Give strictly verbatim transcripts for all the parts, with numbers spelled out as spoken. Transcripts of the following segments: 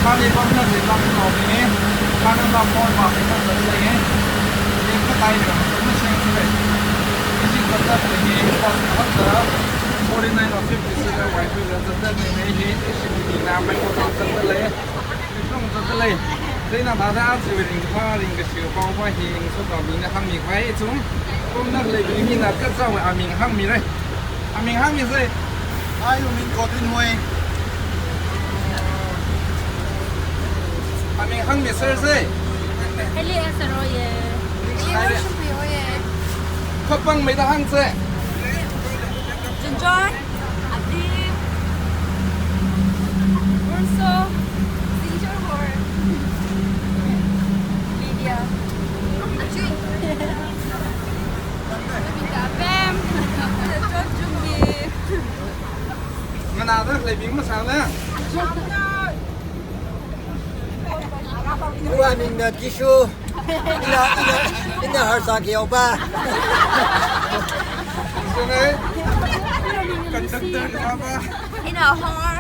Ani pamna de lam no ni, kana lam mo ma ni na de le. Ni ka tai na, ma sheng se. Ishi ka ta de ni, pa ka ta. Forty nine or fifty six wai pui la ta de ni, ishi ni na mai ko ta de le. Ni tong ta de le. Dai na ba da ji ring pa ring ka shi pa pa hi ring so ta mi na hang mi pai chung. Pamna le ni na ka za wa mi hang mi re. Aming hāngmi se. Ai, aming Godwin Hoi. Aming hāngmi sir se. Eli Esero ye. Eli Roshni Hoi ye. Khapang meida hāng se. Junjoy, Adib, Urso, Sinjor Hor, Lydia, Ajay. Bam. Chot chungki. Mana da lebing masang na. Iwui aming na Kishu. Ina, ina, ina harsa kiyau ba. Sungai. Conductor ba. Ina Hor.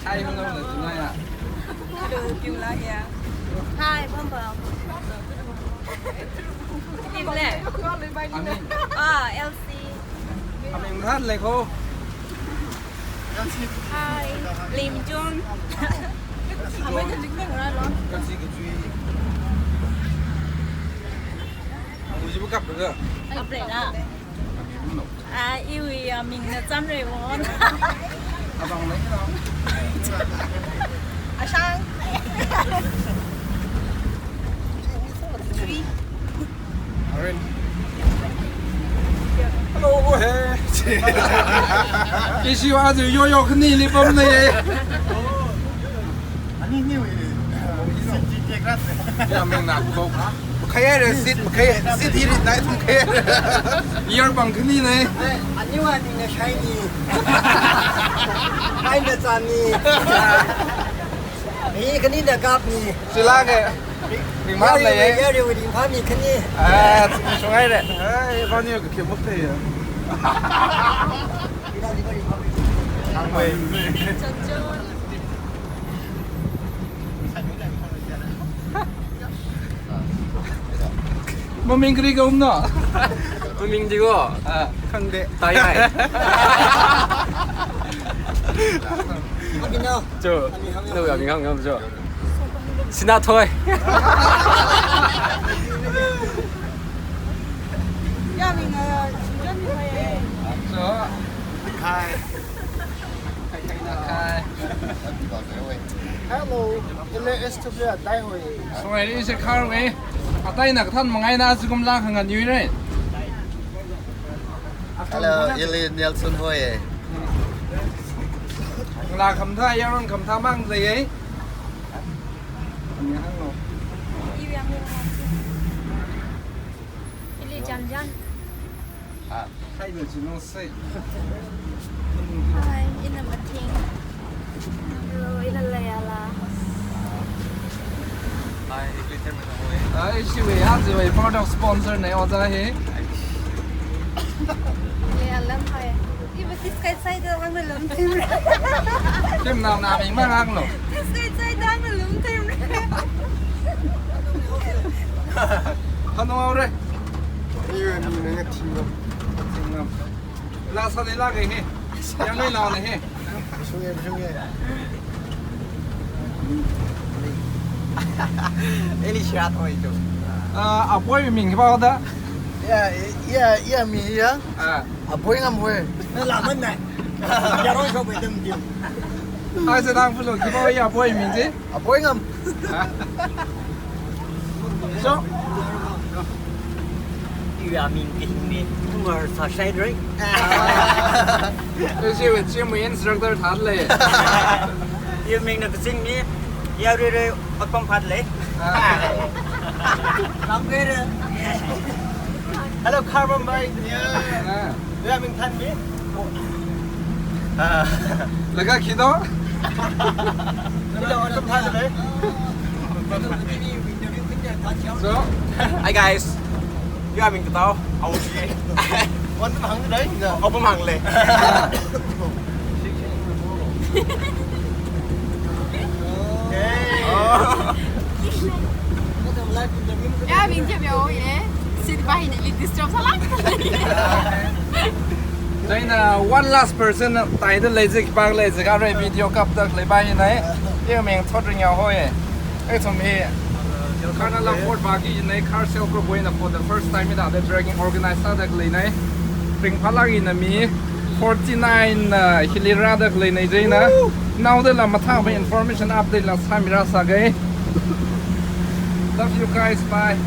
Hai, mana mana tunai ya. Hello, Piula here. Hi, Bambam. Team le. Aming. Ah, L C. Aming ran le ko. Hi, Lim Jun. Aming kan jing meng ra lo. Kasi kajui. Aku jibu kap ke? Ai, break ah. Ah, iwui aming na Chamreiwon. Abang lei na. Ashang. Three. Aren. Hello, hey. Ishi wa ju yo yo kani li pam ne. Ani ni we. Ishi ji ke kras. Ya meng na ko. Makhayai re seat, makhayai, seat hi rit nai thum khayai. Year bang khani nai. Ani wa ni na shiny. Ai na chani. Ni khani na gap ni. Sila ke. Ringma le. Year ri ringma mi khani. Ah, sungai le. Ai, ba ni ke mo te ya. Ang wei. Maming kari ka um no? Maming di ko? Ah, khangde. Tai ai. Cho. No ya ming hang ngam cho. Sina thoi. Ya ming, eh, John ni thoi. Cho. Hi. Hello, L A S W Atai Hoi. Sorry, is a car way. Atai na kathan mangai na azukum la khangan yui re. Hello, Ili Nelson Hoi. La khamtha, yaron khamtha mang zai ye. Ani hang no. Ili Janjan. Ah. Hi, Miss Jino, say. Hi, ina mating. Hello, ina layala. Hi, Glitter Mena Hoi. Hi, shiwi, ha, shiwi, product sponsor ne, oja he. Layalam hai. Ibu tis kai sai da hang lum tim. Tim nam nam ing mang hang lo. Tis kai sai da hang lum tim. Hanu au re. Iwe ni ne ngat thing lo. Thing lo. La sa de la ke he. Yang ngai la ne he. Shung ye, shung ye. Eli shira thoi tu. Ah, apoi ming ba da. Ya, ya, ya mi ya. Ah. Apoi ngam we. Na la man na. Ya roi so we dem diu. Ai se dang fu lo ki ba ya apoi ming ji. Apoi ngam. So. Iwui aming kahing ni. Tungar sa shai dre. Isi wit sim win instructor that le. Iwui ming na kasing ni. Ya re re otpam phat le. Ram re re. Hello, Carbon Bike. Yeah. Ah. Iwui aming than mi. Ah. Laga khi do? Hello, welcome back. So, hi guys. Iwui aming katao. Au shi. Wan tu hang dai. Au pam hang le. Hi Oh yeah. Sit by in the disturb sālāk. China one last person taida lei jik bang lei jik are video kapda lei ba inai. Yemeng Thotringyao hoi. Ithum hi Karnala Fort vāki inai, Kharsel group wui eina for the first time ida the trekking organize sāda leinai. Ringphālāk ina mi forty-nine, uh, hili rāda leinai china. Naodala mathāba information update la sāmira sāga. Love you guys. Bye.